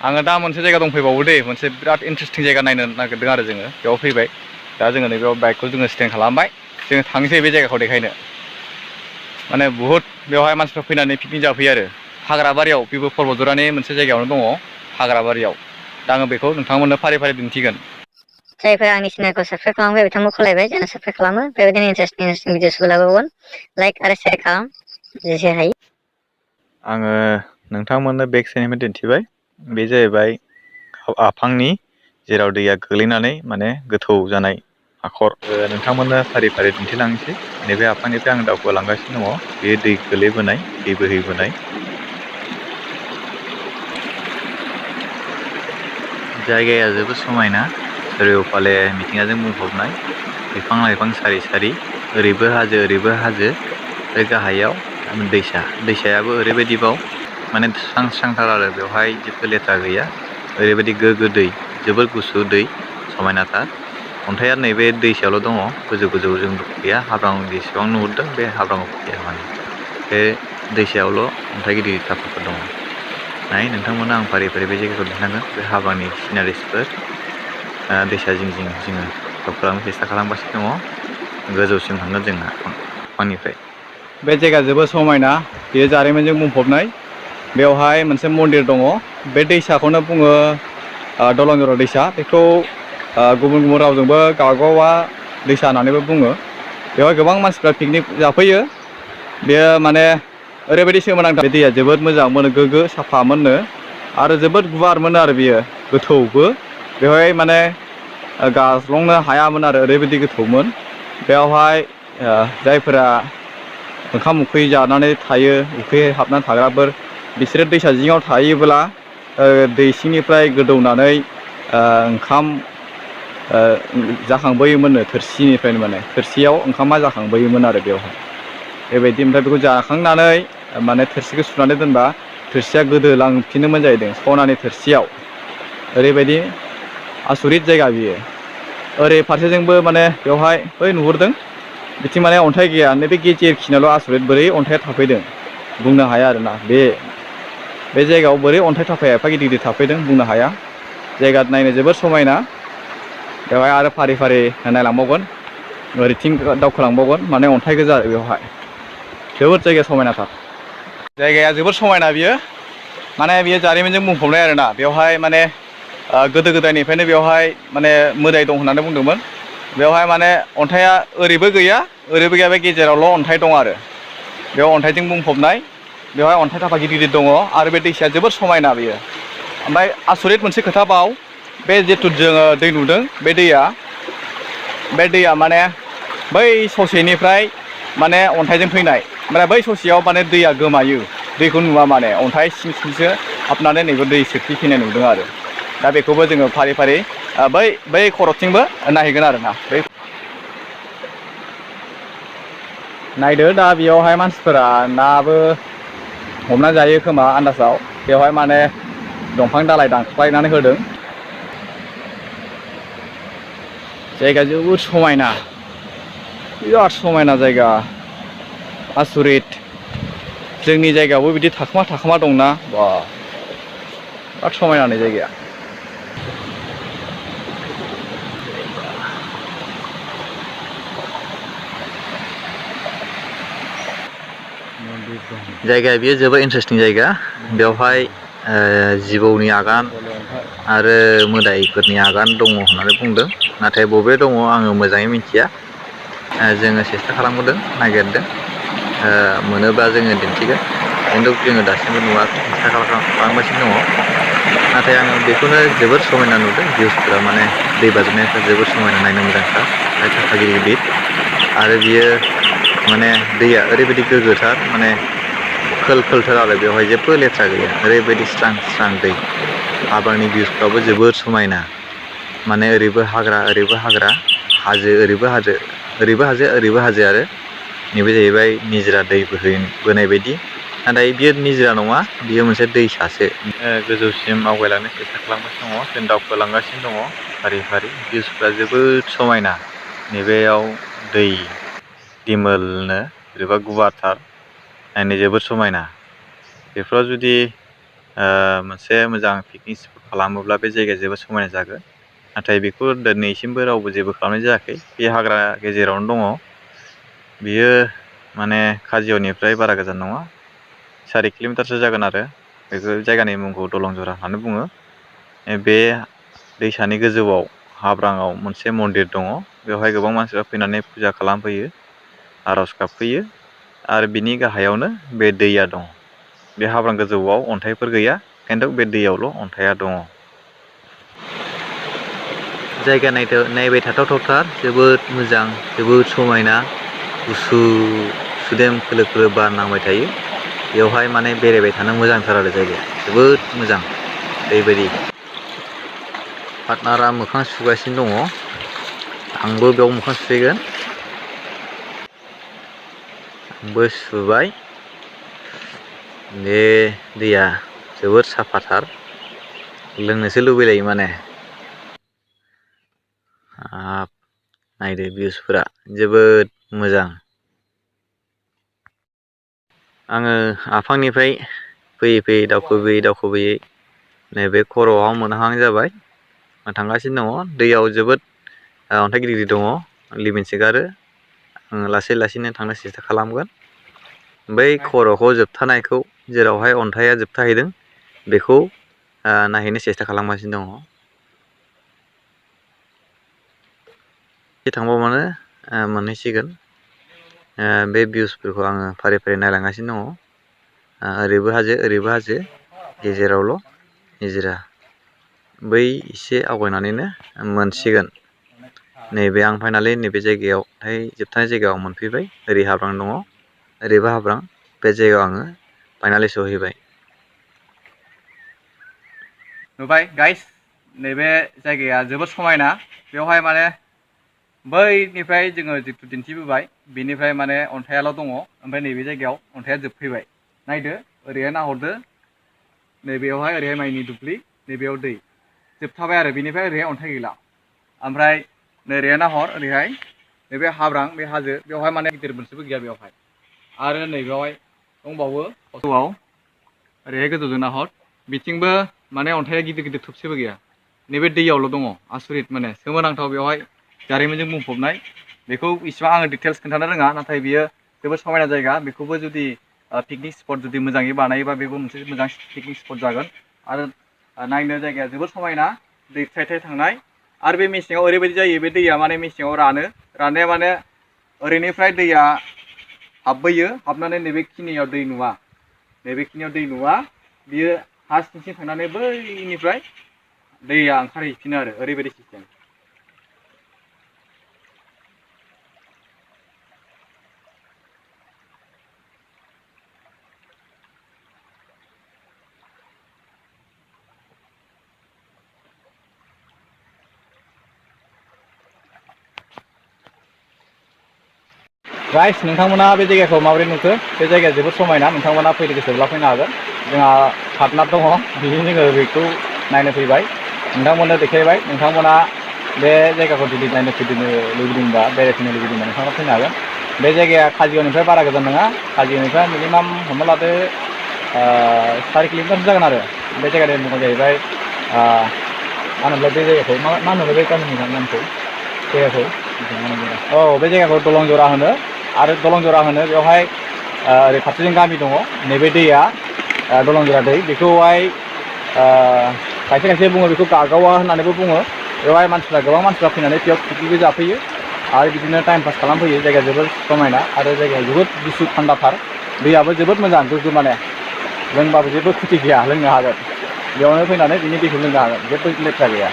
आङो दा मोनसे जायगा दंफैबावो दे मोनसे बिराद इन्टारेस्टिं जायगा नायनो नागिरदों आरो जोङो बेयाव फैबाय दा जोङो नैबेयाव बाइकखौ जोङो स्टेन्ड खालामबाय जोङो थांसै बे जायगाखौ देखायनो माने बुहुद बेवहाय मानसिफ्रा फैनानै पिकनिक जाफैयो आरो हाग्राबारियाव बेबो पर्बतजरानि मोनसे जायगायावनो दङ हाग्राबारियाव दा आङो बेखौ नोंथांमोननो फारि फारि दिन्थिगोन जायफोरा आंनि चेनेलखौ साबस्क्राइब खालामाखै बिथांमोनखौ खावलायबाय जोंना साबस्क्राइब खालामो बेबायदिनो इन्टारेस्टिं भिडिअसखौ लाबोबावगोन लाइक आरो शेयार खालाम जेसे हायो आङो नोंथांमोननो बेक साइडनिफ्राय दिन्थिबाय बे जाहैबाय आफांनि जेराव दैया गोग्लैनानै माने गोथौ जानाय हाखर नोंथांमोननो फारि फारि दिन्थिलांनोसै नैबे आफांनिफ्राय आं दावखोलांगासिनो दङ बेयो दै गोलैबोनाय दै बोहैबोनाय जायगाया जोबोद समायना सोरगोफाले मिथिंगाजों बुंफबनाय बिफां लाइफां सारि सारि ओरैबो हाजो ओरैबो हाजो आरो गाहायाव दैसायाबो ओरैबायदिबाव माने स्रां स्रांथार आरो बेवहाय जेबो लेथ्रा गैया ओरैबायदि गोग्गो दै जोबोर गुसु दै समायनाथार अन्थाइया नैबे दैसायावल' दङ गोजौ गोजौ जों गैया हाब्रां जेसेबां नुहुरदों बे हाब्राङाव गैया माने बे दैसायावल' अन्थाइ गिदिर गिदिरफोर दङ नाय नोंथांमोना आं फारि फारि बे जायगाखौ दिन्थिलांगोन बे हाब्रांनि सिनारिसफोर दैसा जिं जिं जोङो दावखोलांनो सेस्था खालामगासिनो दङ गोजौसिम थांगोन जोंहा आफांनिफ्राय बे जायगाया जोबोद समायना बेयो जारिमिनजों बुंफबनाय बेवहाय मोनसे मन्दिर दङ बे दैसाखौनो बुङो दलंgjhora दैसा बेखौ गुबुन गुबुन रावजोंबो गागावा दैसा होननानैबो बुङो बेवहाय गोबां मानसिफ्रा पिकनिक जाफैयो बेयो माने ओरैबायदि सोमोनांथाव बे दैया जोबोद मोजां मोनो गोग्गो साफा मोननो आरो जोबोद गुवार मोनो आरो बियो गोथौबो बेवहाय माने गाज्लंनो हायामोन आरो ओरैबायदि गोथौमोन बेवहाय जायफोरा ओंखाम उखै जानानै थायो उखै हाबनानै थाग्राफोर बिसोरो दैसा जिङाव थायोब्ला दै सिंनिफ्राय गोदौनानै ओंखाम जाखांबोयोमोननो थोरसिनिफ्रायनो माने थोरसियाव ओंखामा जाखांबोयोमोन आरो बेवहाय बेबायदि ओमफ्राय बेखौ जाखांनानै माने थोरसिखौ सुनानै दोनबा थोरसिया गोदोलांफिनोमोन जाहैदों सनानि थोरसियाव ओरैबायदि आसरित जायगा बियो ओरै फारसेजोंबो माने बेवहाय बै नुहुरदों बिथिं माने अन्थाइ गैया नैबे गेजेर खिनाल' आसरित बोरै अन्थाइया थाफैदों बुंनो हाया आरोना बे जायगायाव बोरै अन्थाइ थाफाया एफा गिदिर गिदिर थाफैदों बुंनो हाया जायगा नायनो जोबोद समायना बेवहाय आरो फारि फारि नायलांबावगोन ओरैथिं दावखोलांबावगोन माने अन्थाइ गोजा बेवहाय जोबोद जायगाया समायनाथार जायगाया जोबोद समायना बियो माने बियो जारिमिनजों बुंफबनाय आरोना बेवहाय माने गोदो गोदायनिफ्रायनो बेवहाय माने मोदाय दं होननानै बुंदोंमोन बेवहाय माने अन्थाइया ओरैबो गैया ओरैबो गैया बे गेजेरावल' अन्थाइ दं आरो बेयाव अन्थाइजों बुंफबनाय बेवहाय अन्थाइ थाफा गिदिर गिदिर दङ आरो बे दैसाया जोबोद समायना बेयो ओमफ्राय आसरित मोनसे खोथा बाव बे जिथु जोङो दै नुदों बे दैया माने बै ससेनिफ्राय माने अन्थाइजों फैनाय ओमफ्राय बै ससेयाव माने दैया गोमायो दैखौ नुवा माने अन्थाइ सिं सिंसो हाबनानै नैबे दै सोरखिफैनाय नुदों आरो दा बेखौबो जोङो फारि फारि बै खर'थिंबो नायहैगोन आरोना बै नायदो दा बेयावहाय मानसिफोरा नाबो हमना जायो खोमा आन्दाजाव बेवहाय माने दंफां दालाइ दानख्लायनानै होदों जायगा जोबोद समायना बिराद समायना जायगा आसरित जोंनि जायगायावबो बिदि थाखोमा थाखोमा दंना बा बिराद समायना नै जायगाया जायगाया बेयो जोबोद इन्टारेस्टिं जायगा बेवहाय जिबौनि आगान आरो मोदायफोरनि आगान दङ होननानै बुंदों नाथाय बबे दङ आङो मोजाङै मिथिया जोङो सेस्था खालामबोदों नागिरदों मोनोब्ला जोङो दिन्थिगोन खिन्थु जोङो दासिमबो नुवाखै सेस्था खालामगासिनो दङ नाथाय आङो बेखौनो जोबोद समायना नुदों भिउसफोरा माने दै बाज्रुमनायफ्रा जोबोद समायना नायनो मोजांथार अन्थाइ थाफा गिदिर गिदिर आरो बियो माने दैया ओरैबायदि गोग्गोथार माने खोल खोलथार आरो बेवहाय जेबो लेथ्रा गैया ओरैबायदि स्रां स्रां दै हाब्रांनि भिउसफ्राबो जोबोद समायना माने ओरैबो हाग्रा हाजो ओरैबो हाजो ओरैबो हाजो आरो नैबे जाहैबाय निजरा दै बोनाय बायदि नाथाय बियो निजरा नङा बियो मोनसे दैसासो गोजौसिम आवगायलांनो सेस्था खालामगासिनो दङ जों दावखोलांगासिनो दङ फारि फारि भिउसफ्रा जोबोद समायना नैबेयाव दै दिमोलनो बोरैबा गुवारथार नायनो जोबोद समायना बेफोराव जुदि मोनसे मोजां पिकनिक स्पट खालामोब्ला बे जायगाया जोबोद समायना जागोन। नाथाय बेखौ दिनैसिमबो रावबो जेबो खालामनाय जायाखै। बे हाग्रा गेजेरावनो दङ। बियो माने काजियनिफ्राय बारा गोजान नङा, 4 किल'मिटारसो जागोन आरो। बेखौ जायगानि मुंखौ दलंजरा होननानै बुङो। बे दैसानि गोजौआव हाब्राङाव मोनसे मन्दिर दङ। बेवहाय गोबां मानसिफ्रा फैनानै फुजा खालामफैयो, आर'ज गाबफैयो आरो बिनि गाहायावनो बे दैया दं। बे हाब्रां गोजौआव अन्थाइफोर गैया, खिन्थु बे दैयावल' अन्थाइया दङ। जायगा नायबाय थाथावथार, जोबोद मोजां, जोबोद समायना, गुसु सुदेम खोलो खोलो बार नांबाय थायो। बेवहाय माने बेरायबाय थानो मोजांथार आरो जायगाया, जोबोद मोजां। ओरैबायदि पार्टनारा मोखां सुगासिनो दङ, आंबो बेयाव मोखां सुहैगोन। आंबो सुबाय। बे दैया जोबोद साफाथार, लोंनोसो लुबैलायो माने। नायदो भिउसफोरा जोबोद मोजां। आङो आफांनिफ्राय फैयै फैयै दावखोबोयै नैबे खर'आव मोनहां जाबाय, थांगासिनो दङ। दैयाव जोबोद अन्थाइ गिदिर गिदिर दङ, लिमोन सिगारो। आङो लासै लासैनो थांनो सेस्था खालामगोन। बै खर'खौ जोबथानायखौ, जेरावहाय अन्थाइया जोबथाहैदों, बेखौ नायहैनो सेस्था खालामगासिनो दङ। थांबावबानो मोनहैसिगोन। बे भिउसफोरखौ आङो फारि फारि नायलांगासिनो दङ। ओरैबो हाजो ओरैबो हाजो, गेजेरावल' निजोरा। बै एसे आवगायनानैनो मोनसिगोन। नैबे आं फाइनालि नैबे जायगायाव, जोबथानाय जायगायाव मोनफैबाय। ओरै हाब्रां दङ, ओरैबो हाब्रां। बे जायगायाव आङो फाइनालि सहैबाय। नुबाय गाइस, नैबे जायगाया जोबोद समायना। बेवहाय माने बैनिफ्राय जोङो जिथु दिन्थिबोबाय, बेनिफ्राय माने अन्थाइयाल' दङ। ओमफ्राय नैबे जायगायाव अन्थाइया जोबफैबाय। नायदो, ओरैहाय नाहरदो, नैबेयावहाय ओरैहाय माइनि दुब्लि, नैबेयाव दै जोबथाबाय आरो। बेनिफ्राय ओरैहाय अन्थाइ गैला। ओमफ्राय ओरैहाय नाहर, ओरैहाय नैबे हाब्रां, बे हाजो, बेवहाय माने गिदिर मोनसेबो गैया बेवहाय। आरो नैबेयावहाय दंबावो गोजौआव, ओरैहाय गोजौजों नाहर, बिथिंबो माने अन्थाइया गिदिर गिदिर थोबसेबो गैया। नैबे दैयावल' दङ। आसरित, माने सोमोनांथाव। बेवहाय जारिमिनजों बुंफबनाय। बेखौ इसिबां आङो डिटेल्स खोन्थानो रोङा, नाथाय बियो जोबोद समायना जायगा। बेखौबो जुदि पिकनिक स्पट जुदि मोजाङै बानायोबा, बेबो मोनसे मोजां पिकनिक स्पट जागोन। आरो नायनो जायगाया जोबोद समायना, दै थ्राय थ्राय थांनाय। आरो बे मेसेङाव ओरैबायदि जायो, बे दैया माने मेसेङाव राननाया माने ओरैनिफ्राय दैया हाबबोयो, हाबनानै नैबेखिनियाव दै नुवा, नैबेखिनियाव दै नुवा। बियो हा सिंथिं थांनानै बैनिफ्राय दैया ओंखारहैफिनो आरो, ओरैबायदि सिस्टेम। गाइस, नोंथांमोना बे जायगाखौ माबोरै नुखो? बे जायगाया जोबोद समायना। नोंथांमोना फैनो गोसोब्ला फैनो हागोन। जोंहा पार्टनार दङ, बिदिनो जोङो बेखौ नायनो फैबाय, नोंथांमोननो देखायबाय। नोंथांमोना बे जायगाखौ जुदि नायनो फैनो लुबैदोंबा, बेरायफैनो लुबैदोंबा, नोंथाङा फैनो हागोन। बे जायगाया काजियनिफ्राय बारा गोजान नङा। काजियनिफ्राय मिनिमाम हमना लादो 4 किल'मिटारसो जागोन आरो। बे जायगानि मुङा जाहैबाय मा होनोमोनलाय बे जायगाखौ, मा होनोमोनलाय बे गामिनि नामखौ, जायगाखौ? औ, बे जायगाखौ दलंजरा होनो। आरो दलंजरा होनो, बेवहाय ओरै फारसेजों गामि दङ। नैबे दैया दलंजरा दै, बेखौहाय खायसे खायसे बुङो बेखौ गागावा होननानैबो बुङो। बेवहाय गोबां मानसिफ्रा फैनानै बेयाव पिकनिकबो जाफैयो आरो बिदिनो टाइम पास खालामफैयो। जायगाया जोबोद समायना आरो जायगाया जोबोद गुसु थान्दाथार। दैयाबो जोबोद मोजां, गोग्गो, माने लोंबाबो जेबो खुथि गैया, लोंनो हागोन। बेयावनो फैनानै बिनि दैखौ लोंनो हागोन, जेबो लेथ्रा गैया।